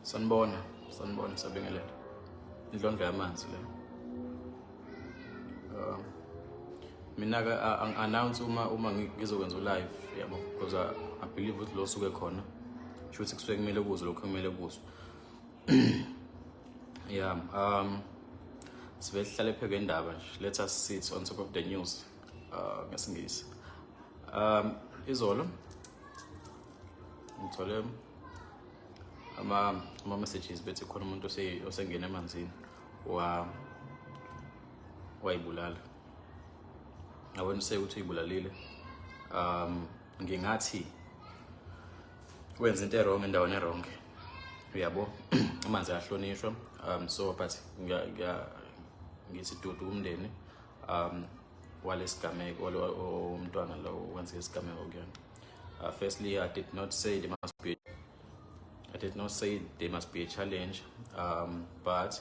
Sanibona, sanibona, sabingelela. Indlondlo yamanzi le. Mina ke angi-announce uma ngizokwenza u-live, yabo, because I believe ukuthi lo suke khona. Shuthi kusuke kumele kuzwe lokho kumele kuzwe. Yeah, sibe sihlale phezu kwendaba nje. Let us sit on top of the news. NgesiNgisi. Izolo ngithole ama messages bethi khona umuntu osengena emanzini wayibulala. Ngabona usekuthi uyibulalile. Ngingathi wenza into e-wrong endaweni e-wrong. Uyabo, amanzi ayahlonishwa. So but ngithi dudu kumndeni walesigameko, umntwana lo wenza isigameko kuyona. Firstly, I did not say there must be, I did not say there must be a challenge, but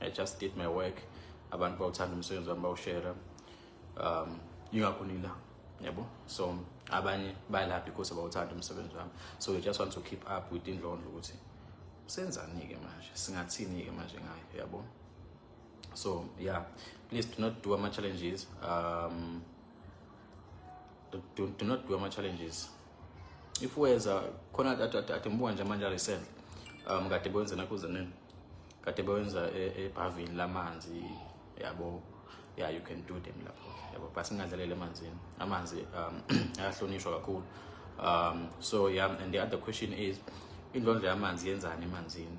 I just did my work. Abantu bawuthanda umsebenzi wami, bawushare. Ingakho nila, yabo. So abanye balapha because bawuthanda umsebenzi wami. So we just want to keep up with indlondlo ukuthi senzani ke manje, singathini ke manje ngayo, yabo. So yeah, please do not do ama challenges. Do not do ama challenges. If weza khona ade ngibuka nje manje recently, kade bewenza nakho nini, kade bewenza ebhavini lamanzi, yabo. Yeah, you can do them lapho, yabo, but singadlaleli emanzini. Amanzi ayahlonishwa kakhulu. So yeah, and the other question is, indlondlo yamanzi yenzani emanzini?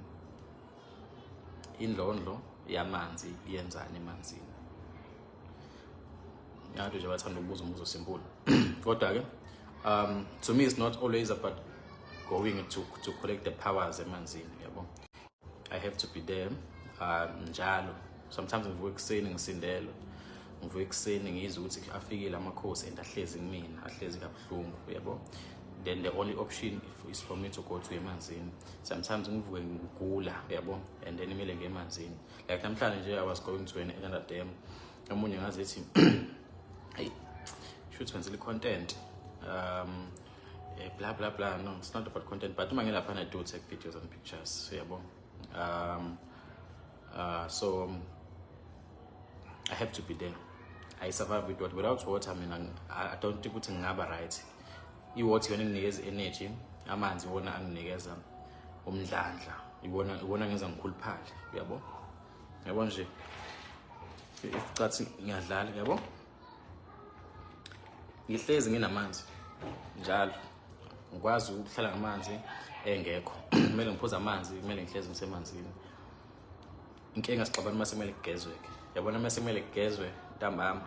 Indlondlo yamanzi yenzani emanzini? Abantu nje bathanda ukubuza umbuzo simple. Kodwa ke to me it's not always about going to collect the powers emanzini, yabo. I have to be there njalo. Sometimes ngivuka ekuseni ngisindelwe, ngivuka ekuseni ngizwe ukuthi afikile amakhosi and ahlezi kumina, ahlezi kabuhlungu, yabo. Then the only option is for me to go to emanzini. Sometimes ngivuke ngigula, yabo, and then imele ngiye emanzini. Like namhlanje nje I was going to another dam. Omunye ngazithi hey, shoot wenzile content, blah blah blah. No, it's not about content, but uma ngilapha I do take videos and pictures, yabo. So I have to be there. I survive with water. Without water, I mean, I don't think ukuthi ngingaba right. I-water yona inginikeza energy, amanzi wona anginikeza umdlandla, iwona ngenza ngikhuluphale, uyabo. Yabo nje icathi ngiyadlala, yabo, ngihlezi nginamanzi njalo, ngikwazi ukuhlala ngamanzi engekho. Kumele ngiphuze amanzi, kumele ngihlezi ngisemanzini. Inkinga sixabana uma sekumele kugezwe-ke, yabona, uma sekumele kugezwe ntambama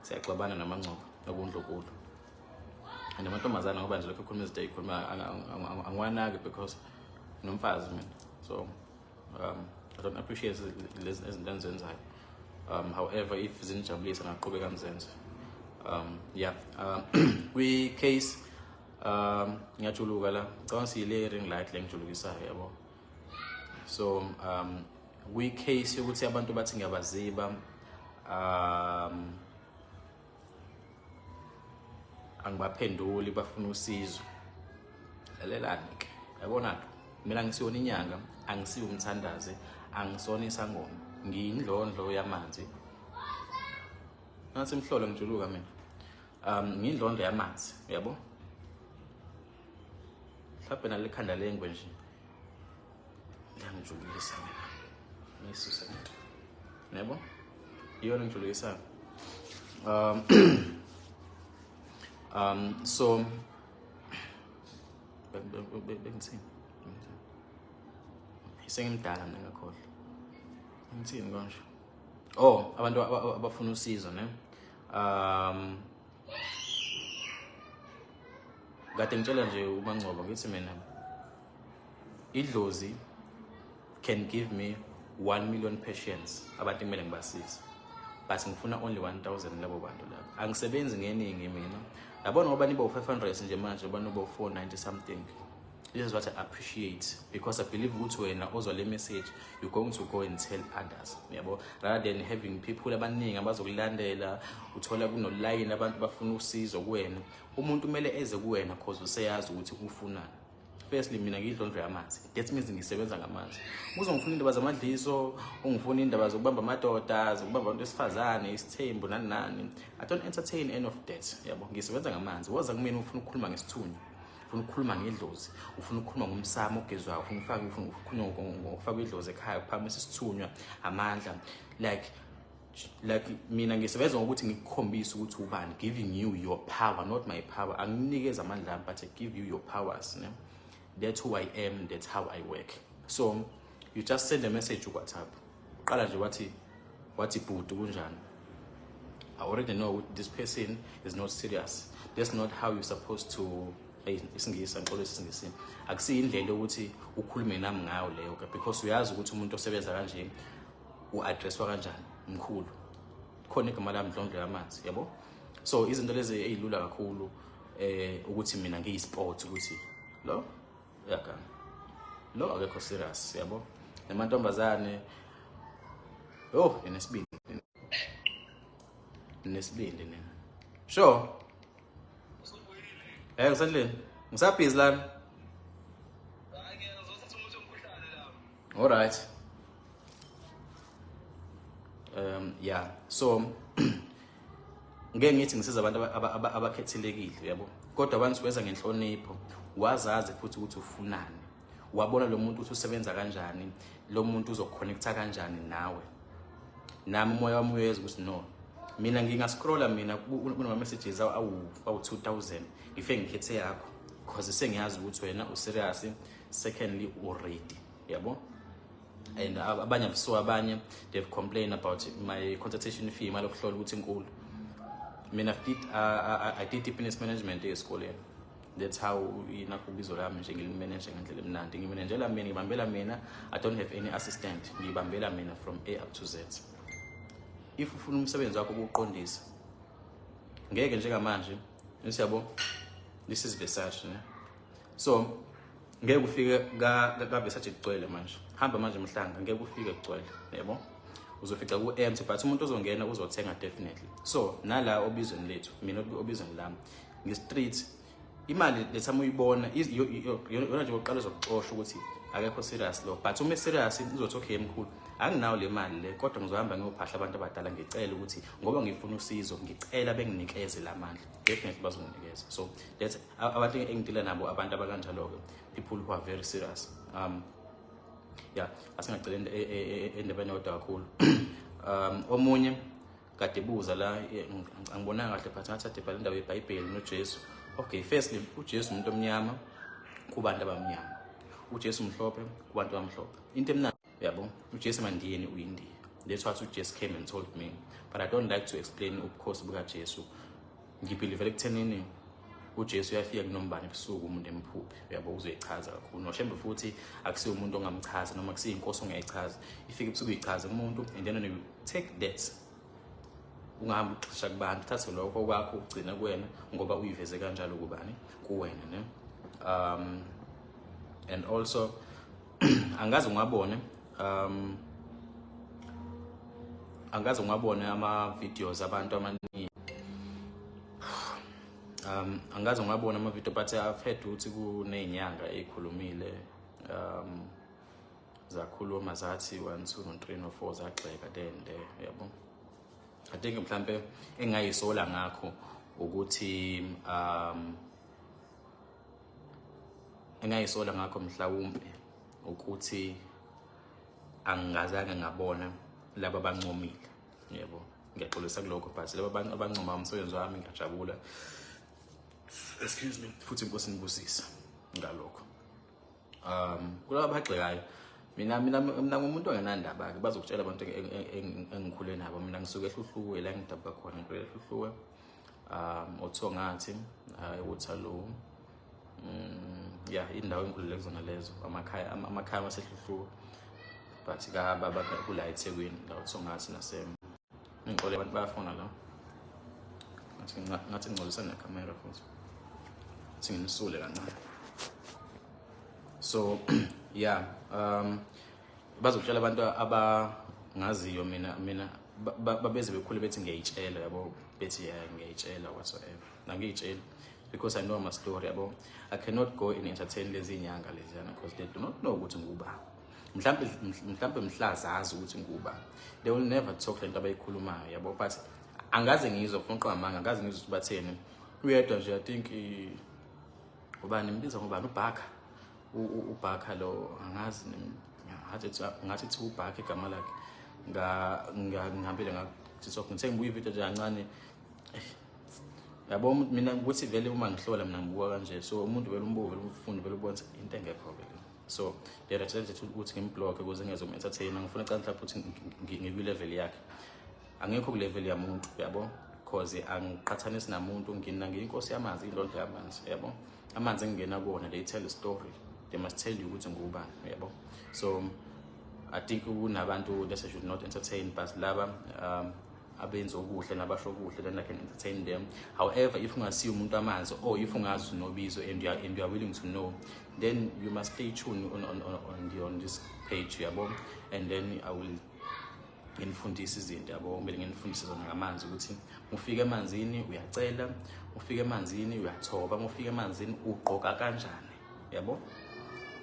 siyaxabana namaNgcobo nokundlunkulu and amantombazane, ngoba nje lokho ekhuluma izinto ey'khuluma angiwanaki because nginomfazi mina. So I don't appreciate lezi izinto engizenzayo. However, if zinijabulisa ngaqhubeka ngizenze. Yeah, kwi-case ngiyajuluka la, ngicabanga siyile ring light le ngijulukisayo, yabo. So kwi-case yokuthi abantu bathi ngiyabaziba, angibaphenduli, bafuna usizo, lalelani ke, yabona ke, mina ngisiyona inyanga, angisiyo umthandazi, angisona isangoma, ngiyindlondlo yamanzi. Nathi imhlolo ngijuluka mina. Ngiyindlondlo yamanzi, uyabo, mhlawumbe nalekhanda lengwe nje liyangijulukisa mina, ngiyisuse lento, yabo, iyona ngijulukisayo. So bengithini? Sengimdala mina, ngakhohlwa ngithini konje. Oh, abantu abafuna usizo ne, kade ngitshela nje uMangcobo ngithi mina idlozi can give me 1 million patients abantu kumele ngibasize, but ngifuna only 1000 labo bantu labo. Angisebenzi ngeningi mina, yabona, ngoba nibo 500 nje manje, ngoba nibo 490 something. This is what I appreciate, because I believe ukuthi wena ozwa le message, you're going to go and tell others, yabo, rather than having people abaningi abazokulandela, uthola kunolayini abantu bafuna usizo kuwena. Umuntu kumele eze kuwena cause useyazi ukuthi ufunani. Firstly, mina ngiyidlondlo yamanzi. That means ngisebenza ngamanzi. Uzongifuna indaba zamadliso, ungifuna indaba zokubamba amadoda, zokubamba abantu besifazane, isithembu, nani nani, I don't entertain any of that, yabo. Ngisebenza ngamanzi. Woza kumina ufuna ukukhuluma ngesithunywa, ufuna ukukhuluma ngedlozi, ufuna ukukhuluma ngomsamo ogezwayo, ufuna ukufaka, ufuna ukukhuluma ngokufaka idlozi ekhaya, ukuphakamisa isithunywa, amandla. Like mina ngisebenza ngokuthi ngikukhombise ukuthi ubani, giving you your power, not my power. Anginikeza amandla ami, but I give you your powers, ne? That's who I am, that's how I work. So you just send a message ku WhatsApp, uqala nje wathi, "Bhuti, kunjani?" I already know this person is not serious. That's not how you're supposed to. Hey, isingisi, angixolisa, isingisi akusiyo indlela yokuthi ukhulume nami ngayo leyo ke, because uyazi ukuthi umuntu osebenza kanje u-addresswa kanjani. Mkhulu khona igama lami, Ndlondlo yamanzi, yabo. So izinto lezi ey'lula kakhulu ukuthi mina ngiyi-spot ukuthi lo uyaganga, lo akekho serious, yabo. Namantombazane, oh, ninesibindi, ninesibindi nina, sure. Ngisendlini, ngisabhizi lana. Hayi, ngizothatha umuthi womkhuhlane lapho. All right. Yeah, so ngeke ngithi ngisiza abantu abakhethelekile, yabo, kodwa abantu wenza ngenhlonipho, wazazi futhi ukuthi ufunani, wabona lo muntu ukuthi usebenza kanjani, lo muntu uzoconnecta kanjani nawe. Nami umoya wami uyeza ukuthi no, mina ngingascrolla mina kunama messages awu 2000, ngifike ngikhethe yakho because sengiyazi ukuthi wena userious, secondly u-ready, yabo. And abanye abusuka, abanye they've complained about my consultation fee, imali yokuhlola, ukuthi inkulu. Mina I did business management esikoleni. That's how inakho ubizo lami nje, ngilimanage ngendlela emnandi, ngimanagela mina, ngibambela mina. I don't have any assistant, ngibambela mina from A up to Z. If ufuna umsebenzi wakho ukuqondisa, ngeke njengamanje nisiyabo, this is Versace, ne? So ngeke ufike ka Versace kugcwele manje. Hamba manje mhlanga, ngeke ufike kugcwele, yabo, uzofica ku-empty, but umuntu ozongena uzothenga definitely. So nala obizweni lethu, mina obizweni lami nge-street, imali lethama uyibona yona nje oqala uzokuxosha ukuthi akekho serious lo. But uma serious uzothi, "Okay mkhulu, anginawo le mali le, kodwa ngizohamba ngiyophahla abantu abadala, ngicela ukuthi ngoba ngifuna usizo, ngicela benginikeze la mandla." Definitely bazonginikeza. So that's abantu engidila nabo, abantu abakanjalo-ke, people who are very serious. Yeah, asingagcina endabeni yodwa kakhulu. Omunye kade buza la, angibonanga kahle, but ngathi ade bhala indaba yeBhayibheli noJesu. Okay, firstly, uJesu umuntu omnyama kubantu abamnyama, uJesu mhlophe kubantu abamhlophe. Into emnandi, yabo, uJesu emandiyeni uyindiya. That's what uJesu came and told me, but I don't like to explain ubukhosi bukaJesu. Ngibelievela ekuthenini uJesu uyafika kunombani ebusuku, umuntu emphuphe, uyabo, uzoyichaza kakhulu. NoShembe futhi akusiyo umuntu ongamchaza, noma akusiyo inkosi ongayichaza. Ifike ebusuku uyichaze kumuntu, and then you take that, ungahamba uxisha kubantu, uthathe lokho kwakho ugcina kuwena, ngoba uyiveze kanjalo kubani, kuwena, ne. And also angaze ngiwabone, angaze ngiwabone ama-videos abantu amaningi, angaze ngiwabone ama-video, but I've heard ukuthi kuney'nyanga ey'khulumile, zakhuluma zathi 1 2 no 3 no 4, zagxeka then there, yabo. I think mhlambe engayisola ngakho ukuthi engayisola ngakho mhlawumbe ukuthi angingazange ngabona laba abancomile, yebo. Ngiyaxolisa kulokho, but laba abancoma umsebenzi wami, ngiyajabula, excuse me, futhi inkosi nibusise ngalokho. Kulaba abagxekayo, mina ngumuntu ongenandaba ke, bazokutshela abantu engikhule nabo. Mina ngisuke eHluhluwe, la ngidabuka khona, ngikhule eHluhluwe, oThongathi, eWaterloo. Yeah, indawo engikhulele kuzona lezo, amakhaya waseHluhluwe. But kababa kula eThekwini la uThongathi nase ngixole, abantu bayafona la. Ngathi ngingcolisa nekhamera futhi, thi nginisule kancane. So yeah, bazokutshela abantu abangaziyo mina babeze bekhule bethi ngiyayitshela, yabo, bethi yeah, ngiyayitshela whatsoever. Angiyitsheli because I know my story, yabo. I cannot go and entertain lezi nyanga leziyana because they do not know ukuthi nguba. Mhlambe mhla zazi ukuthi nguba, they will never talk lento abayikhulumayo, yabo. But angaze ngizwe, ufuna uqamanga, angaze ngizwe ukuthi batheni. Uyedwa nje, I think ubani, nimbiza ngobani, uBhaka, uBhaka lo, angazi, ngathi thi uBhaka igama lakhe. Ngihambile nga-TikTok, ngithe ngibuye ividiyo nje kancane, yabo. Mina ukuthi vele uma ngihlola mina ngibuka kanje, so umuntu vele umbuke, vele umfunde, vele ubone ukuthi into engekho-ke le. So they decided ukuthi ngimblock ukuze ngezom-entertain. Ngifuna cala mhlawumbe ukuthi ngikwi-level yakhe, angekho ku-level yamuntu, yabo, cause angiqhathanisi namuntu. Ngina ngiyinkosi yamanzi, indlondlo yamanzi, yabo. Amanzi engingena kuwona, they tell a story, they must tell you ukuthi ngubani, yabo. So I think kunabantu that I should not entertain, but laba abenza okuhle nabasho okuhle, then I can entertain them. However, if ungasiyo umuntu amanzi or if ungazi unobizo and you are willing to know, then you must stay tuned on this page, yabo, and then I will nginifundise izinto, yabo. Kumele nginifundise zona ngamanzi, ukuthi ufika emanzini uyacela, ufika emanzini uyathoba, ufika emanzini ugqoka kanjani, yabo.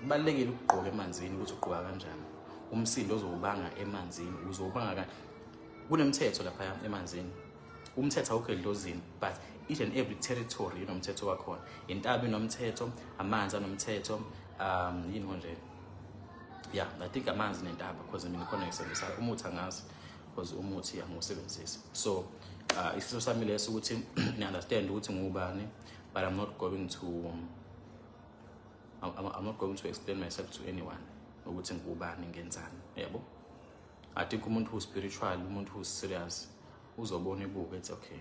Kubalulekile ukugqoka emanzini, ukuthi ugqoka kanjani, umsindo ozowubanga emanzini uzowubanga kanjani. Kunemithetho lapha emanzini, umthetho awukho edlozini, but each and every territory inomthetho wakhona. Intaba inomthetho, amanzi anomthetho, yini konje? Yeah, I think amanzi nentaba, because mina khona ngisebenzisa umuthi, angazi because umuthi angiwusebenzisi. So isifiso sami leso, ukuthi ni-understand ukuthi ngubani, but I'm not going to explain myself to anyone ukuthi ngubani, ngenzani, yabo. I think umuntu who spiritual, umuntu who serious, uzobona, ibuke, ethi okay,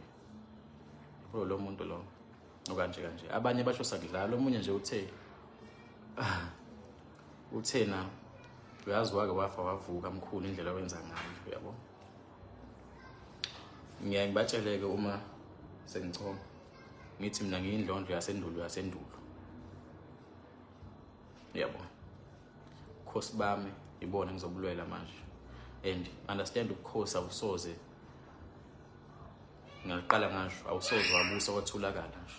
yabo, lo muntu lo okanje kanje. Abanye basho sakudlala. Omunye nje uthe na uyazi wake wafa wavuka, mkhulu, indlela owenza ngayo, yabo. Ngiyaye ngibatsheleke uma sengichoma, ngithi mina ngiyindlondlo yasendulo yasendulo, yabo. Ubukhosi bami ibona ngizobulwela manje, and understand, ubukhosi awusoze, ngaqala ngasho, awusoze wabusa kwathulakala nje.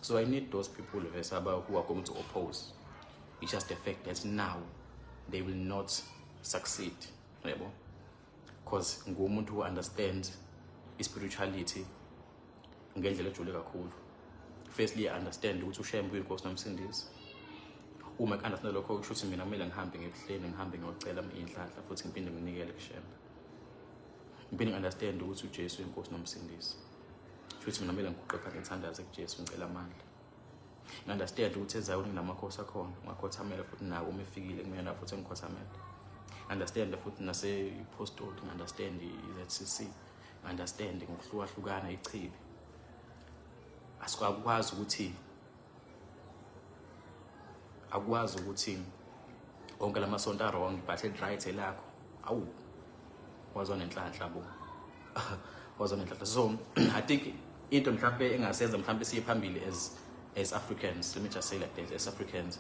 So I need those people vese aba who are going to oppose. It's just the fact that now they will not succeed, yabo, because ngumuntu who understands spirituality ngendlela ejule kakhulu. Firstly, I understand ukuthi uShembe uyinkosi nomsindisi. Uma ku-understand lokho, kusho ukuthi mina kumele ngihambe ngebuhleni, ngihambe ngiyocela iy'nhlanhla futhi ngiphinde nginikele kuShembe. Ngiphinde ngi-understand ukuthi uJesu uyinkosi nomsindisi, kusho ukuthi mina kumele ngiguqe phansi, ngithandaze kuJesu, ngicela amandla. Ngi-understand ukuthi eZayoni kunamakhosi akhona, ungakhothamela futhi nawo uma efikile kumina futhi engikhothamele. Understand futhi nase-postoli, ngi-understand i-ZCC, ngi-understand ngokuhlukahlukana ichibi. Asikwazi ukuthi akwazi ukuthi onke lamasonto a-wrong, but eli-right elakho. Awu, wazwa nenhlanhla bo, wazwa nenhlanhla. So I think into mhlambe engasenza mhlambe siye phambili as Africans, let me just say like this, as Africans,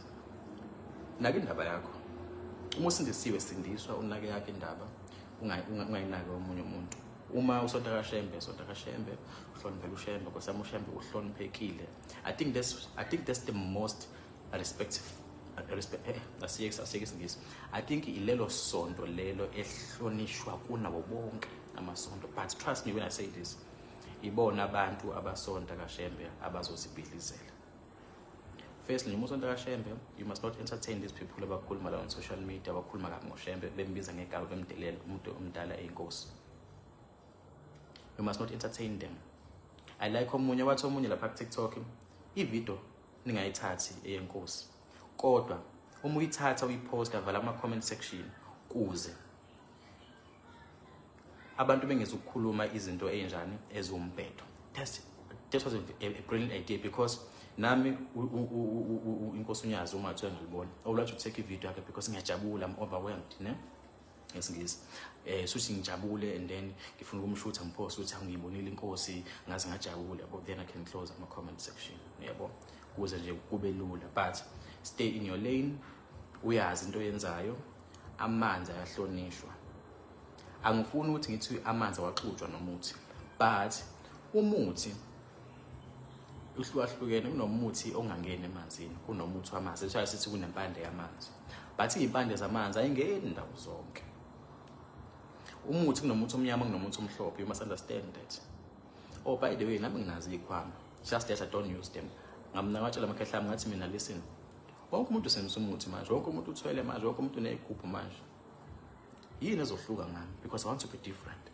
nake indaba yakho. Uma usindisiwe, sindiswa, unake yakho indaba, ungayinaki omunye umuntu. Uma usonta kaShembe, sonta kaShembe, uhloniphele uShembe. Nkosi yami, uShembe uhloniphekile. I think that's the most respect, asiyeke isingisi. I think ilelo sonto lelo ehlonishwa kunabo bonke amasonto, but trust me when I say this, ibona abantu abasonta kaShembe abazozibhidlizela. Firstly, noma usonta kaShembe, you must not entertain these people abakhuluma la on social media, abakhuluma kabi ngoShembe, bembiza ngegama, bemdelela umuntu omdala eyinkosi. You must not entertain them. I like omunye wathi, omunye lapha ku-TikTok, ividiyo ningayithathi eyenkosi, kodwa uma uyithatha uyiposta, vala ama-comment section kuze abantu bengezukukhuluma izinto ey'njani, eziwumbhedo. That was a brilliant idea because Nami inkosi uNyazi uma kuthiwa ngilibona, I would like to take i-video yakhe because ngiyajabula, I'm overwhelmed, ne? Ngesingisi suthi ngijabule and then ngifuna ukumshutha, ngipost ukuthi angiyibonile inkosi, ngaze ngajabula, yabo. Then I can close ama comment section, yabo, ukuze nje kube lula. But stay in your lane, uyazi into oyenzayo. Amanzi ayahlonishwa. Angifuni ukuthi ngithi amanzi awaxutshwa nomuthi, but umuthi uhlukahlukene. Kunomuthi ongangeni emanzini, kunomuthi wamanzi, eshaye sithi kunempande yamanzi, but iy'mpande zamanzi ayingeni ndawo zonke. Umuthi, kunomuthi omnyama, kunomuthi omhlophe. You must understand that. Oh, by the way, nami nginazo iy'khwama, just that I don't use them. Ngamna ngatshela amakhehla ami, ngathi mina, listen, wonke umuntu usebenzisa umuthi manje, wonke umuntu uthwele manje, wonke umuntu uney'gubhu manje, yini ezohluka ngami? Because I want to be different.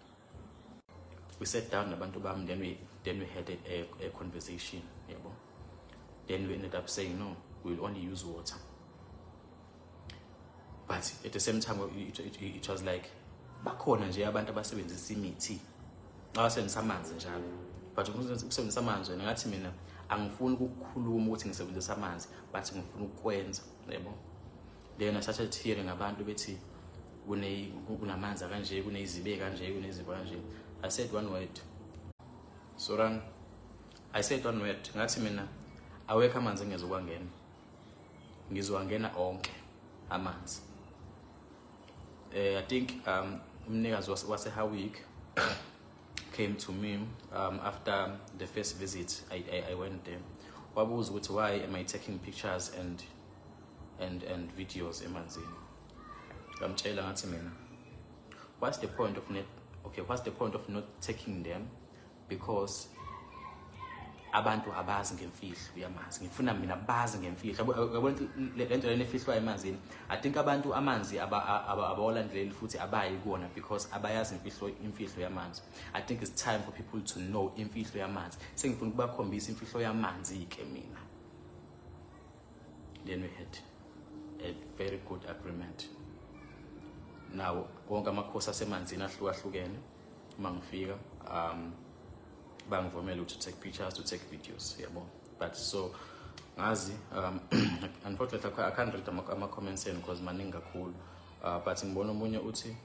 We sat down nabantu bami, then we had a conversation, yabo. Then we ended up saying, no, we will only use water. But at the same time it was like bakhona nje abantu abasebenzisa imithi, abasebenzisa amanzi njalo, but ukusebenzisa amanzi wena, ngathi mina angifuni ukukhuluma ukuthi ngisebenzisa amanzi, but ngifuna ukukwenza, yabo. Then I started hearing abantu bethi kunamanzi kanje, kunezibe kanje, kunezibo kanje. I said one word, Soran. I said one word, ngathi mina awekho amanzi engezokwangena, ngizowangena onke amanzi. I think umnikazi wase-Howick came to me after the first visit I went there. Wabuza ukuthi why am I taking pictures and videos emanzini. Ngamtshela, ngathi mina, what's the point of not, okay, what's the point of not taking them? Because abantu abazi ngemfihlo yamanzi, ngifuna mina bazi ngemfihlo. Yabona le nto lena efihlwayo emanzini, I think abantu amanzi abawalandeleli futhi abayi kuwona because abayazi imfihlo yamanzi. I think it's time for people to know imfihlo yamanzi. Sengifuna ukubakhombisa imfihlo yamanzi-ke mina. Then we had a very good agreement. Now wonke amakhosi asemanzini ahlukahlukene, uma ngifika bangivumela to take pictures, to take videos, yabo. But so ngazi, unfortunately I can't read ama comments enu because maningi kakhulu, but ngibona omunye uthi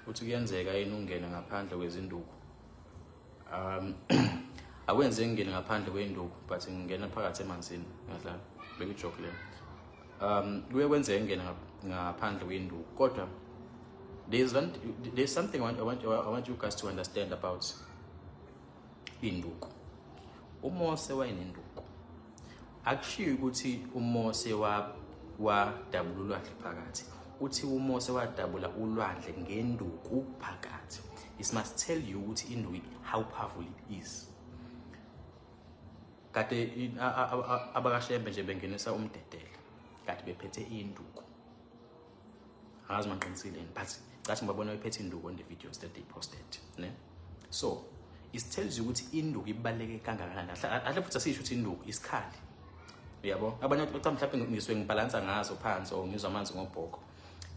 kuyenzeka yini ungene ngaphandle kwezinduku? Akwenzeki ngingene ngaphandle kwenduku, but ngingena phakathi emanzini. Ngadlala bekujoke leyo. Kuye kwenzeka ngingene ngaphandle kwenduku, kodwa there's something I want you guys to understand about induku. uMose wayenenduku. Akushiyo ukuthi uMose wadabula ulwandle phakathi. Uthi uMose wadabula ulwandle ngenduku phakathi. It must tell you ukuthi induku, how powerful it is. Kade abakaShembe nje bengenisa umdedele, kade bephethe induku. Angazi mangiqinisile yini, but cathi ngibabona bephethe induku on the videos that they posted, ne? So it tells you ukuthi induku ibaluleke kangakanani. Ahle futhi asisho ukuthi induku isikhali, uyabo. Abanye bathi mhlawumbe ngisuke ngibhalansa ngazo phansi or ngizwa amanzi ngobhoko.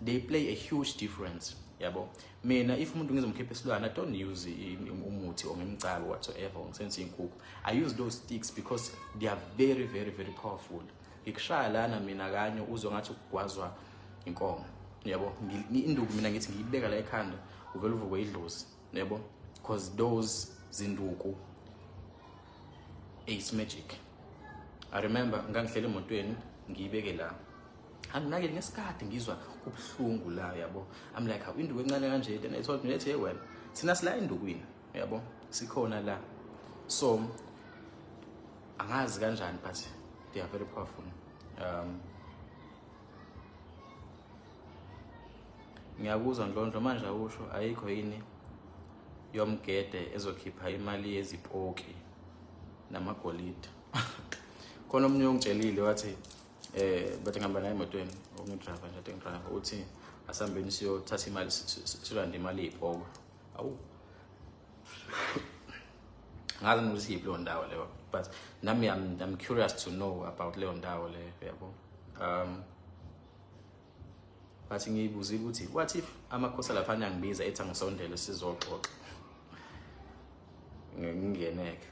They play a huge difference, yabo. Mina if umuntu ngizomkhipha isilwane, I don't use umuthi or ngimcabo whatsoever, ngisebenzisa inkukhu. I use those sticks because they are very, very, very powerful. Ngikushaya lana mina kanye, uzwe ngathi ukugwazwa inkomo, yabo. Induku mina ngithi ngiyibeka la ekhanda, uvele uvukwe idlozi, yabo, because those zinduku, it's magic. I remember ngangihlele emotweni, ngiyibeke la, anginakeli ngesikhathi ngizwa kubuhlungu la, yabo. I'm like, hawu, induku encane kanje. Then I told me, lethe wena, thina sila endukwini, yabo, sikhona la. So angazi kanjani, but they are very powerful. Ngiyakuzwa Ndlondlo. Manje awusho, ayikho yini yomgede ezokhipha imali yezipoki namagolide? Khona omunye ongitshelile, wathi bathi ngihamba naye emotweni, omunye driver nje, ade driver, uthi asambeni siyothatha imali, silande imali ey'poko. Awu, ngazi ukuthi yiphi leyo ndawo leyo, but nami I'm curious to know about leyo ndawo leyo, yabo. But ngiyibuzile ukuthi what if amakhosi laphana angibiza, ethi angisondele sizoxoxa, ngingeneke.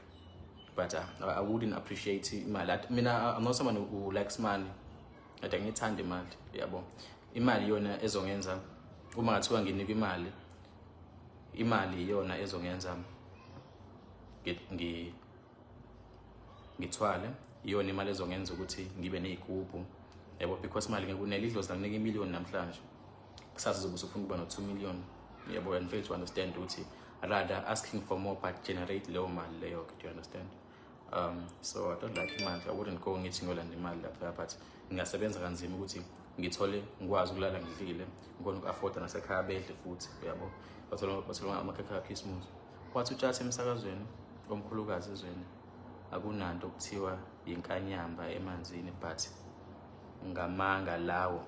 But I wouldn't appreciate imali. Mina, I'm not someone who likes money. Kade ngithanda imali, yabo. Imali iyona ezongenza, uma ngathiwa nginikwa imali, imali iyona ezongenza ngithwale, iyona imali ezongenza ukuthi ngibe ney'gubhu, yabo, because imali ngekunela idlozi langinika imiliyoni namhlanje, kusasa uzobe usufuna ukuba no-2 million, yabo, and fail to understand ukuthi rather asking for more but generate leyo mali leyo. Do you understand? So I don't like imali. I wouldn't go ngithi ngiyolanda imali lapha, but ngingasebenza kanzima ukuthi ngithole, ngikwazi ukulala ngidlile, ngikhona uku-afforda nasekhaya bedle futhi, uyabo, bathola amakhekhe kaKhisimusi. Wathi utshatha emsakazweni omkhulukazi ezweni, akunanto okuthiwa yinkanyamba emanzini, but ngamanga lawo.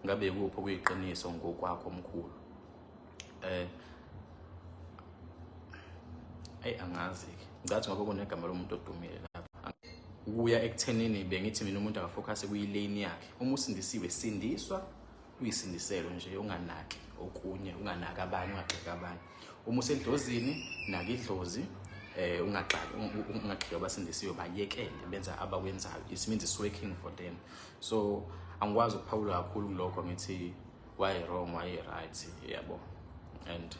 Ngabe kuphi okuyiqiniso ngokwakho, omkhulu? Ayi, angazi-ke, ngicathi ngoba kunegama lomuntu odumile lapha. Kuya ekuthenini bengithi mina umuntu akafocus kuyi-lane yakhe. Uma usindisiwe, sindiswa uyisindiselo nje, unganaki okunye, unganaki abanye, ungagxeki abanye. Uma usedlozini, naka idlozi, ungaxaki, ungagxeki abasindisiwe, bayekele benza abakwenzayo. It means it's working for them. So angikwazi ukuphawula kakhulu kulokho, ngithi why wrong, why right, yabo. And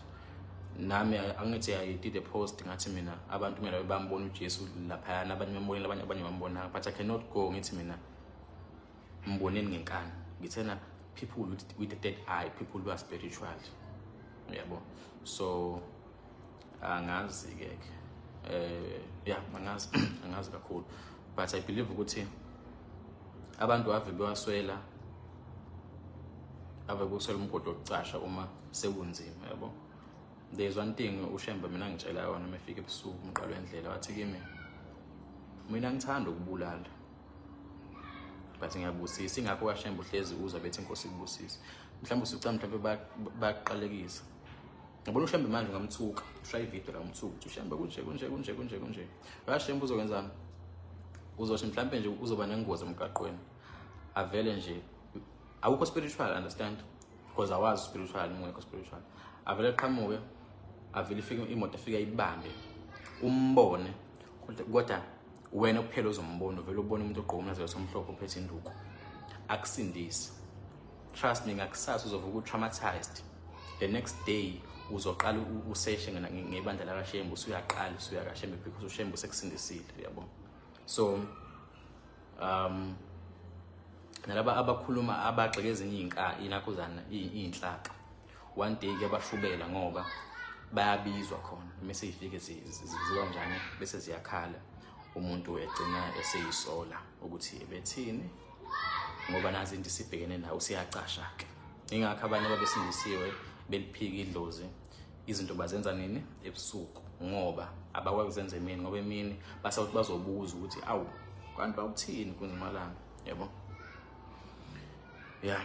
nami angithi I did a post, ngathi mina abantu kumele bambone uJesu laphayana, abanye bambonile, abanye bambonanga, but I cannot go ngithi mina mboneni ngenkani. Ngithena people with the third eye, people who are spiritual, yabo. So angazi ke, yeah, angazi kakhulu, but I believe ukuthi abantu ave bewaswela, ave kuswela umgodi wokucasha uma sekunzima, yabo. There is one thing uShembe mina ngitshela yona uma efika ebusuku umqalo wendlela, wathi kimi, mina ngithanda ukubulala but ngiyabusisa. Ingakho kaShembe uhlezi uzwa bethi inkosi ikubusise. Mhlawumbe usucama, mhlawumbe bayaqalekisa. Ngibona uShembe manje ungamthuka, ushaya ividiyo la umthuka ukuthi uShembe kunje kunje kunje kunje kunje. UShembe uzokwenzani? Uzothi mhlawumbe nje uzoba nengozi emgaqweni, avele nje, awukho spiritual, understand, because awazi spiritual, ungekho spiritual, avele aqhamuke, avele ifike imoto, afike ayibambe, umbone, kodwa wena kuphela uzombona. Uvele ubone umuntu ogqoka umnazelo omhlophe, uphethe induku, akusindisi. Trust me, ngakusasa uzovuka u-traumatized. The next day uzoqala useshe ngebandla lakaShembe, usuyaqala usuya kaShembe because uShembe usekusindisile, uyabo. So nalaba abakhuluma, abagxeka ezinye iy'nakuzana, iy'nhlaka, one day kuyabashubela ngoba bayabizwa khona, mase ifike ziba njani, bese ziyakhala, umuntu egcina eseyisola ukuthi ebethini, ngoba nazi into sibhekene nayo, usiyacasha ke. Ingakho abanye ababesindisiwe beliphika idlozi, izinto bazenza nini? Ebusuku, ngoba abakwazi kuzenza emini, ngoba emini basawuthi bazobuza ukuthi awu, kanti bawuthini kunzimalanga, yabo. Yeah,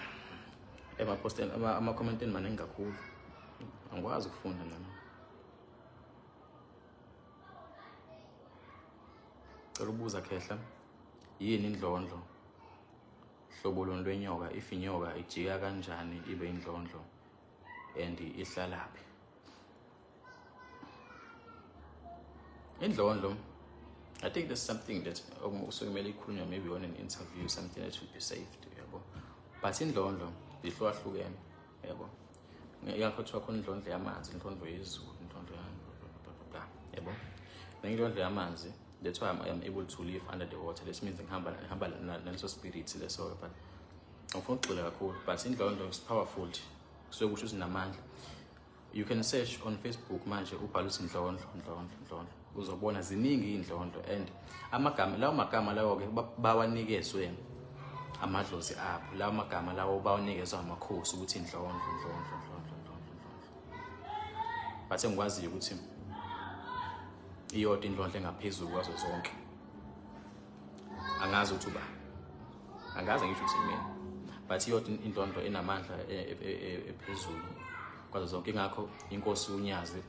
emaposteni, ama-commenteni maningi kakhulu, angikwazi ukufunda nami. Cela ubuza khehla, yini indlondlo? Hlobo loni lwenyoka? If inyoka, ijika kanjani ibe indlondlo and ihlalaphi indlondlo? I think there's something that usukumele ikhulunywa maybe on an interview, something that should be saved, yabo. But indlondlo zihlukahlukene, yabo. Ingakho kuthiwa khona indlondlo yamanzi, indlondlo yezulu, indlondlo ya bla bla bla bla, yabo. Indlondlo yamanzi, that's why I'm able to live under the water. This means ngihamba naleso spirit leso, but angifuni ukugxila kakhulu. But indlondlo is powerful, kusuke kusho ukuthi inamandla. You can search on Facebook manje, ubhale ukuthi ndlondlo, ndlondlo, ndlondlo, uzobona ziningi iy'ndlondlo and amagama lawo, magama lawo-ke bawanikezwe amadlozi abo lawo magama lawo, bawanikezwe amakhosi ukuthi ndlondlo, ndlondlo, ndlondlo, ndlondlo, ndlondlo. But engikwaziyo ukuthi iyodwa indlondlo engaphezulu kwazo zonke, angazi ukuthi uba, angaze ngisho ukuthi mina, but iyodwa indlondlo enamandla ephezulu kwazo zonke. Ingakho inkosi uNyazi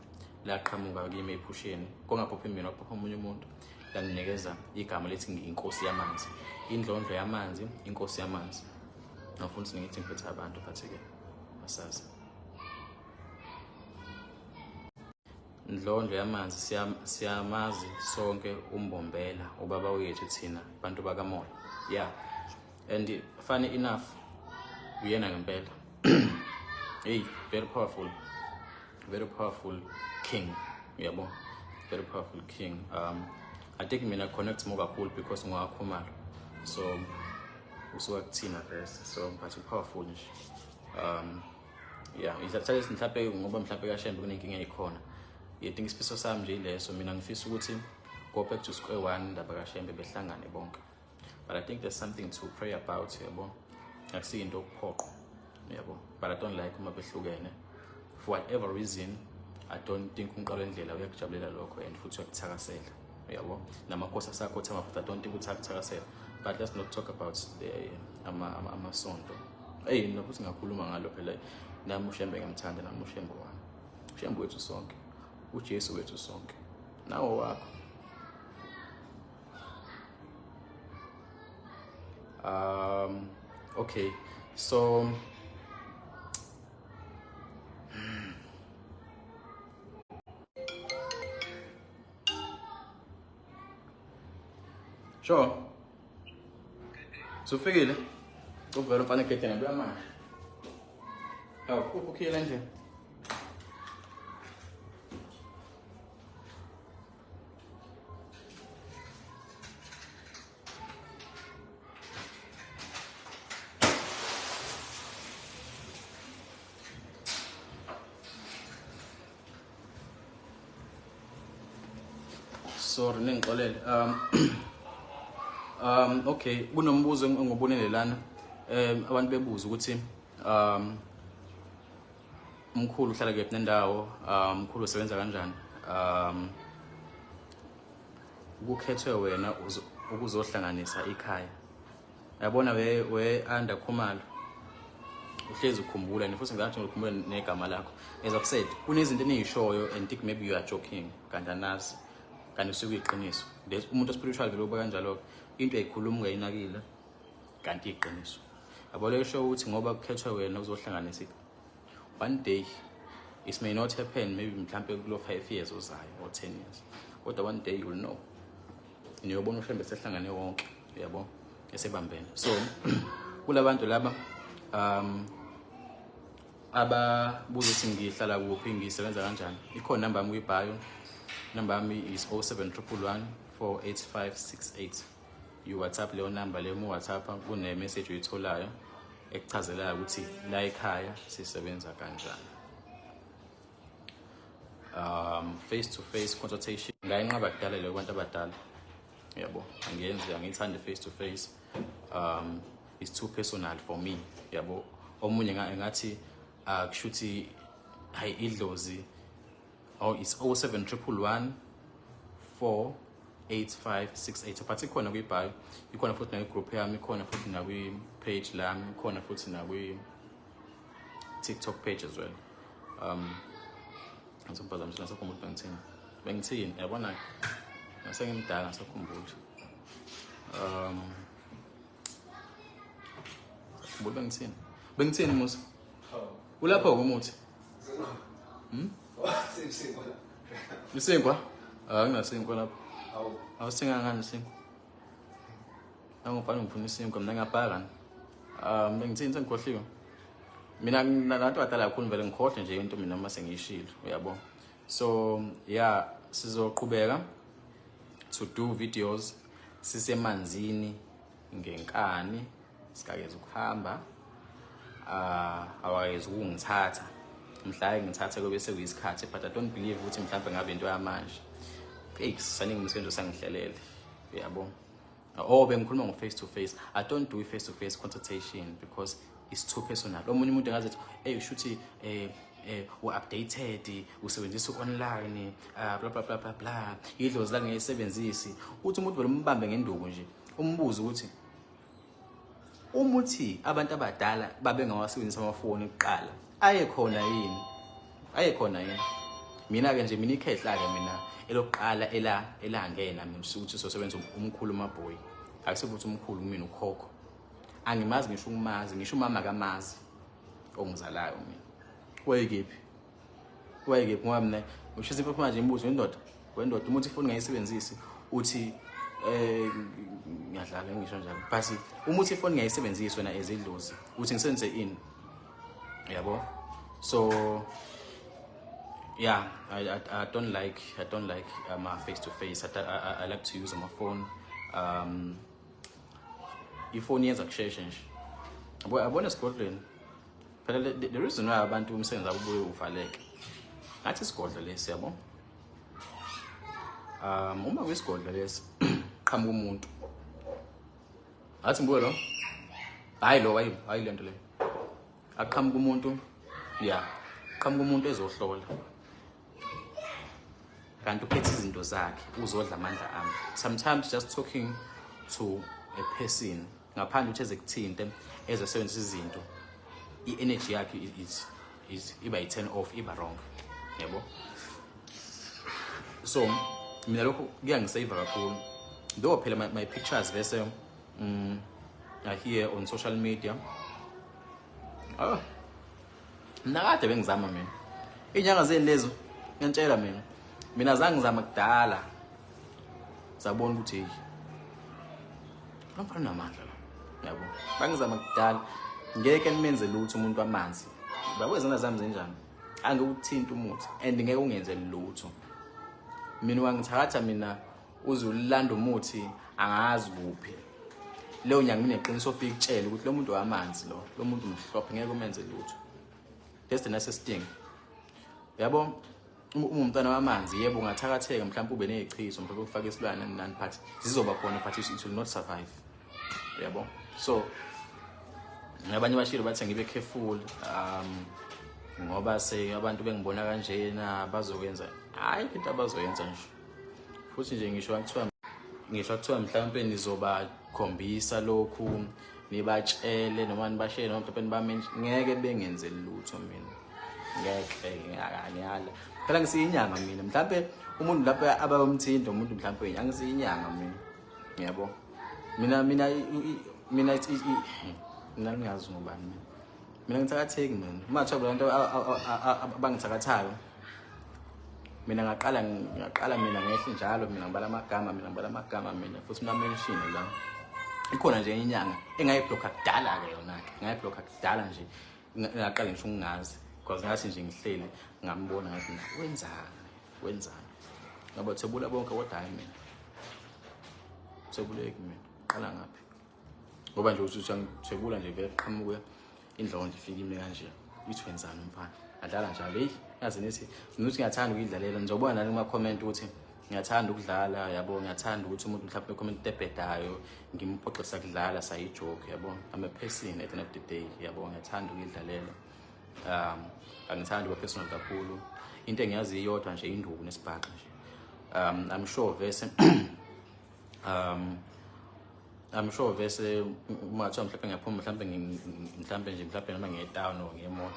laqhamuka kimi ephusheni, kongaphuphi mina, waphupha omunye umuntu, langinikeza igama lethi inkosi yamanzi, indlondlo yamanzi, inkosi yamanzi. Ngafuna ukuthi ngithi ngiphethe abantu, but-ke asazi. Ndlondlo yamanzi, siyamazi sonke uMbombela, ubaba wethu thina bantu bakamoya. Yeah, and funny enough uyena ngempela. Hey, very powerful, very powerful king, uyabo, very powerful king. I think mina connect more kakhulu because ngwakhumalo, so usuka kuthina first, so but powerful nje. Yeah, isathatha mhlawumbe ngoba mhlawumbe kaShembe kunenkinga eyikhona. I think isifiso sami nje ileso, mina ngifisa ukuthi go back to square one indaba kaShembe, behlangane bonke. But I think there's something to pray about, yabo, akusiyinto okuphoqo, yabo. But I don't like uma behlukene for whatever reason. I don't think umqalo wendlela uyakujabulela lokho and futhi uyakuthakasela, yabo. Namakhosi asakhothama futhi I don't think ukuthi akuthakasela. But let's not talk about the amasonto. Hey, mina futhi ngakhuluma ngalo phela, nami uShembe ngiyamthanda, nami uShembe wami, uShembe wethu sonke, uJesu wethu sonke, nawo wakho. Okay, so sure, sufikile uvela umfana egedeni buya manje. Hawu, kuphi ukhiyela nje? Sorry, ningixolele. Okay, kunombuzo engibonile lana. Abantu bebuza ukuthi umkhulu uhlala kephi nendawo, umkhulu usebenza kanjani? Kukhethwe wena ukuzohlanganisa ikhaya. Yabona we Anda Khumalo, uhlezi ukhumbula and futhi ngizathi ngikhumbula negama lakho. As I've said, kunezinto eniyishoyo and think maybe you are joking, kanti anazi, kanti usuke iqiniso. Umuntu spiritual vele uba kanjalo, into ayikhuluma ungayinakile kanti iqiniso. Yabo leyo show ukuthi ngoba kukhethwe wena uzohlanganisa, one day it may not happen, maybe mhlambe kulo 5 years ozayo or 10 years, kodwa one day you will know, niyobona uShembe sehlangane wonke, uyabo, esebambene. So kulabantu laba ababuza ukuthi ngihlala kuphi, ngisebenza kanjani, ikhona number yami kwi-bio. Number yami is 07111 48568. You WhatsApp leyo number leyo, mu WhatsApp kune message uyitholayo ekuchazelayo ukuthi la ekhaya sisebenza kanjani. Face to face consultation ngayinqaba kudala leyo kubantu abadala, yabo, angiyenzi, angiyithandi face to face. It's too personal for me, yabo. Omunye ngathi kushuthi hayi idlozi. Oh, it's 07111 48568, but ikhona kwi-bio, ikhona futhi nakwi-group yami, ikhona futhi nakwi-page lami, ikhona futhi nakwi-TikTok page as well. Ngizophazamisa, ngisakhumbula ukuthi bengithini, yabona, ngasengimdala ngisakhumbula. Khumbula bengithini Musa? Ulapho umuthi? Isinkwa? Ah, nginasinkwa lapho. Awusinga ngani isinkwa? Angifani, ngifuna isinkwa mina, ngiyabhaka. Bengithini, sengikhohliwe. Mina nabantu abadala kakhulu vele ngikhohle nje into mina uma sengiyishilo, uyabo. So yeah, sizoqhubeka to do videos sisemanzini ngenkani, sikakeze ukuhamba, awakeze ukungithatha, mhla ngithatha kube sekuyisikhathi, but I don't believe ukuthi mhlawumbe ngabe into yamanje. Hey, saningi umsebenzi osangihlelele, uyabo. Oh, bengikhuluma ngo face to face. I don't do face to face consultation because it's too personal. Omunye umuntu engathi hey, shuthi u-updated, usebenzisa online, bla bla bla bla bla, idlozi la ngiyisebenzisi. Uthi umuntu vele umbambe ngenduku nje, umbuze ukuthi uma uthi abantu abadala babengawasebenzisa amafoni kuqala, ayekhona yini? Ayekhona yini? Mina ke nje, mina ikhehla ke mina elokuqala elangena mina ukuthi sosebenza umkhulu uMabhoyi, akusifuthi umkhulu kumina, ukhokho angimazi ngisho ukumazi, ngisho umama kamazi ongizalayo mina. Wayekephi? Wayekephi? Ngoba mina Ushisa impepho manje, imibuzo wendoda, wendoda, uma uthi ifoni ngayisebenzisi, uthi ngiyadlala, ngisho njalo, but uma uthi ifoni ngayisebenzisi wena ezidlozi, uthi ngisebenzise ini, yabo? So yeah, I don't like face to face. I like to use my phone. Ifoni yenza kusheshe nje, yabo, yabona esigodlweni phela. The reason why abantu umsebenzi abo ubuye uvaleke, ngathi isigodlo lesi, yabo, uma kuyisigodlo lesi, qhamuka umuntu athi mbuye lo, hayi lo, hayi, hayi lento le, aqhamuka umuntu, yeah, qhamuka umuntu ezohlola, kanti uphethe izinto zakhe, uzodla amandla ami. Sometimes just talking to a person ngaphandle ukuthi ezekuthinte, ezosebenzisa izinto, i-energy yakhe is iba i-turn off, iba wrong, yabo. So mina lokho kuyangisave kakhulu, though phela my pictures bese are here on social media. Oh, mina kade bengizama mina iy'nyanga zeni lezo, ngiyantshela mina, mina zange ngizama kudala, sabona ukuthi hey, lo mfana unamandla lo, yabo. Bangizama kudala, ngeke nimenze lutho umuntu amanzi, yabo. Izandla zami zinjani? Angikuthinta umuthi and ngeke ungenze lutho. Mina wangithatha mina uze ulanda umuthi angazi kuphi leyo nyanga, ngineqiniso ofika ikutshele ukuthi lo muntu wamanzi lo, lo muntu mhlophe, ngeke umenze lutho. That's the nicest thing, yabo. Uma umntwana wamanzi, yebo, ungathakatheka, mhlawumbe ube ney'chiso, mhlawumbe ufake isilwane nani nani, but zizoba khona, but it will not survive, yabo. So abanye bashilo bathi ngibe careful ngoba se abantu bengibona kanjena bazokwenza, hayi, into abazoyenza nje futhi nje, ngisho kuthiwa mhlawumbe nizobakhombisa lokhu, nibatshele noma nibashele noma mhlawumbe nibamenje, ngeke bengenze lutho. Mina ngeke ngiyala phela, ngisiyinyanga mina. Mhlawumbe umuntu lapho abayomthinta umuntu, mhlawumbe angisiyinyanga mina, yabo. Mina ngingazi ngobani mina, mina ngithakatheki mina. Uma kuthiwa abantu abangithakathayo mina, ngaqala mina ngehle njalo, mina ngibala amagama, mina ngibala amagama mina futhi mina mention la. Ikhona nje inyanga engayiblocka kudala-ke yona-ke, ngayiblocka kudala nje, ngaqala ngisho ukungazi, because ngathi nje ngihleli ngambona, ngathi na wenzani, wenzani, ngaba thebula bonke, kodwa hayi mina thebuleki mina, qala ngaphi? Ngoba nje uthi uyangithwebula nje, vele qhamuke indlongo nje, ifike ime kanje, ithi wenzani umfana, adlala njalo. Heyi, yazi nithi mina uthi ngiyathanda ukuyidlalela, nizobona nani kuma-comment ukuthi ngiyathanda ukudlala, yabo. Ngiyathanda ukuthi umuntu mhlawumbe comment into ebhedayo ngimphoxisa kudlala, sayijoke, yabo. I'm a person at the end of the day, yabo. Ngiyathanda ukuyidlalela, angithandi ukuba personal kakhulu. Into engiyazi iyodwa nje, induku nesibhaxu nje. I'm sure vese uma kuthiwa mhlawumbe ngiyaphuma, mhlawumbe mhlawumbe nje, mhlawumbe noma ngiye-town or ngiye-mall,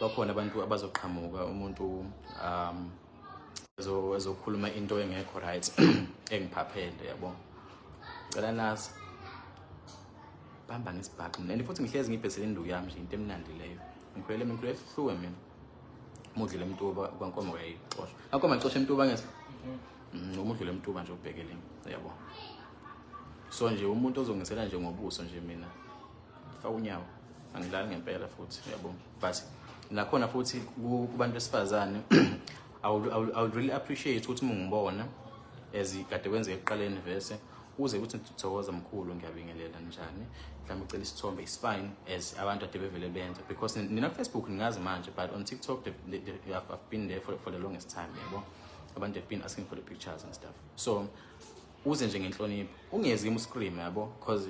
bakhona abantu abazoqhamuka, umuntu ezokhuluma into engekho right engiphaphele, yabo. Cela nasi bamba ngesibhaxu mina, and futhi ngihlezi ngibhesele induku yami nje, into emnandi leyo. Ngikhulele mina, ngikhulele ehluwe mina. Uma udlule emtuba kwankomo uyayixosha, ankomo ayixosha emtuba ngese. Uma udlule emtuba nje ubhekele, yabo. So nje umuntu ozongisela nje ngobuso nje, mina faka unyawo, angidlali ngempela futhi, yabo. But nakhona futhi kubantu besifazane, I would really appreciate ukuthi uma ungibona as kade kwenzeka ekuqaleni, vese uze ukuthi thokoza mkhulu, ngiyabingelela, njani, mhlawumbe ucela isithombe is fine, as abantu ade bevele benza, because nina ku-Facebook ningazi manje, but on TikTok I've been there for the longest time, yabo. Abantu have been asking for the pictures and stuff. So uze nje ngenhlonipho, ungezi kimi uscream, yabo, because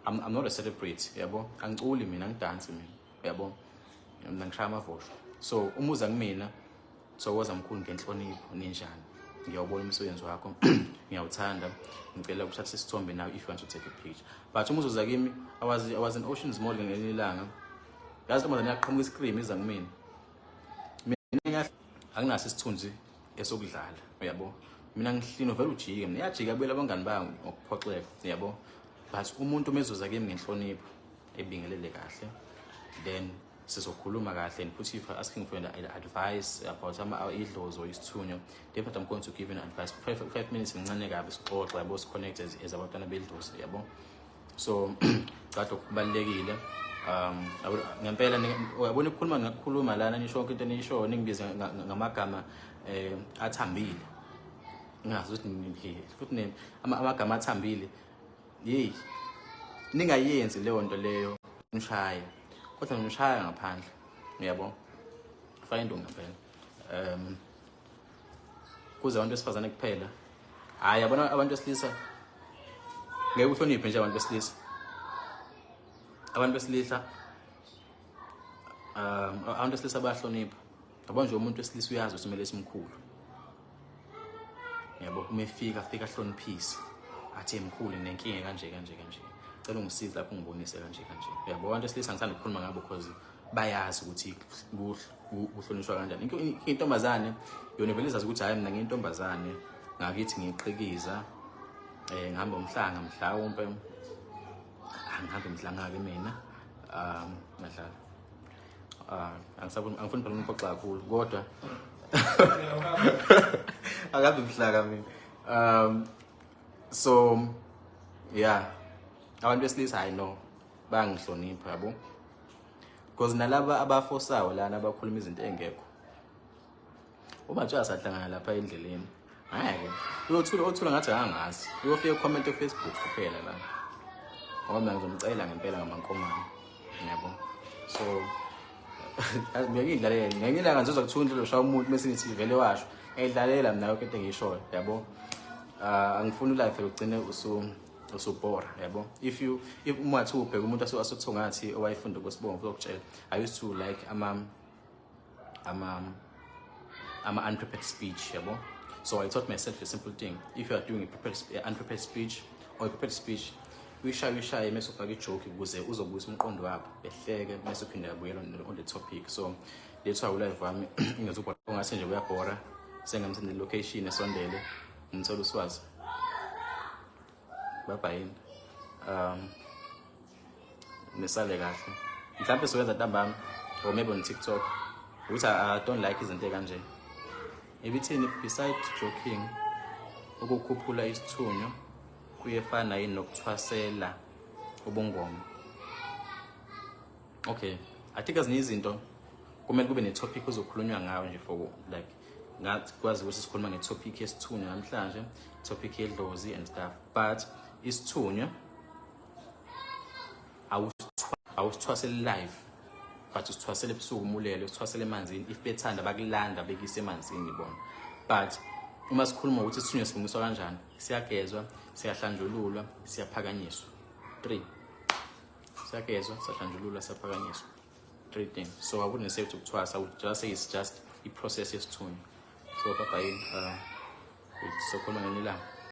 I'm not a celebrity, yabo. Angiculi mina, angidansi mina, yabo, mina ngishaya amavosho. So uma uza kumina, thokoza mkhulu, ngenhlonipho, ninjani, ngiyawubona umsebenzi wakho, ngiyawuthanda, ngicela ukuthatha isithombe nawe if you want to take a picture. But uma uzoza kimi, I was in Oceans Mall ngelinye ilanga, yazi, intombazane yaqhamuka iscream iza kumina. Mina anginaso isithunzi esokudlala, uyabo. Mina ngihlino vele ujike, mina iyajika, buyela abangani bayo ngokuphoxeka, yabo. But umuntu uma ezoza kimi ngenhlonipho, ebingelele kahle, then Sizokhuluma kahle, and futhi if you're asking for an advice about idlozi or isithunywa, definitely I'm going to give you an advice. 5 minutes ngincane kabi, sixoxe, yabo, siconnect as abantwana bedlozi, yabo. So cha, kubalulekile. Ngempela uyabona, ukukhuluma ngakukhuluma lana, nisho yonke into enisho, ningibize ngamagama athambile, ngazi ukuthi futhi amagama athambile. Yeyi, ningayenzi leyo nto leyo, nishaya kodwa ngishaya ngaphandle, uyabo. Faka into ngempela, kuze abantu besifazane kuphela. Hayi, yabona, abantu besilisa ngeke uhloniphe nje abantu besilisa. Abantu besilisa bayahlonipha, yabo. Nje umuntu wesilisa uyazi ukuthi kumele simkhulu, yabo. Uma efika, afika ahloniphise, athi, "Mkhulu, nginenkinga kanje kanje kanje, cela ungisize lapho, ungibonise kanje kanje," yabo. Abantu besilisa ngithanda ukukhuluma ngabo because bayazi ukuthi kuhlonishwa kanjani. Intombazane yona vele izazi ukuthi, "Hayi, mina ngiyintombazane, ngakithi ngiqhikiza, ngihamba umhlanga, mhlawumbe angihambe mhlanga-ke mina." Ngadlala, angisaboni, angifuni phela umphoxa kakhulu, kodwa akabi mhlaka mina. So yeah, abantu besilisa, hayi no, bayangihlonipha, yabo, because nalaba abafosayo lana abakhuluma izinto engekho, uma kuthiwa sahlangana lapha endleleni, hhayi-ke, uyothula, othula ngathi angazi, uyofika ucomment eFacebook kuphela la, ngoba mina ngizomcela ngempela ngamankomane, yabo. So ngeke ngiyidlalele ngenye ilanga, ngizozwa kuthiwa indlela ushaya umuntu bese ngithi vele washo. Ngiyidlalela mina yonke into engiyishoyo, yabo. Angifuni ulife ugcine usubhora, yabo. If uma ngathi ubheka umuntu asothongathi owayefunda kwesibongo, uzokutshela, I used to like ama unprepared speech, yabo. So I taught myself a simple thing: if you are doing a unprepared speech or a prepared speech, uyishaye, uyishaye, mase ufake ijoke ukuze uzobuyisa umqondo wabo, behleke, mase uphinde yabuyela on the topic. So that's why ulive wami ingezubhora, ongase nje uyabhora, sengamsendela location esondele, ngimthola uswazi. Bye bye, nisale kahle. Mhlawumbe siwenza ntambama or maybe on TikTok, ukuthi I don't like izinto ekanje. Ibithini? Beside joking, ukukhuphula isithunywa kuyefana yini nokuthwasela ubungoma? Okay, I think ezinye izinto kumele kube ne-topic ozokhulunywa ngayo nje, for like ngathi kwazi ukuthi sikhuluma nge-topic yesithunywa namhlanje, topic yedlozi and stuff, but isithunywa awusithwaseli live, but usithwasele ebusuku umulele, usithwasele emanzini. If bethanda, bakulanda bekise emanzini bona. But uma sikhuluma ukuthi isithunywa silungiswa kanjani, siyagezwa, siyahlanjululwa, siyaphakanyiswa. Three: siyagezwa, siyahlanjululwa, siyaphakanyiswa. Three things. So I wouldn't say ukuthwasa, I would just say it's just i-process yesithunywa. So bye bye, sokhuluma ngelinye ilanga.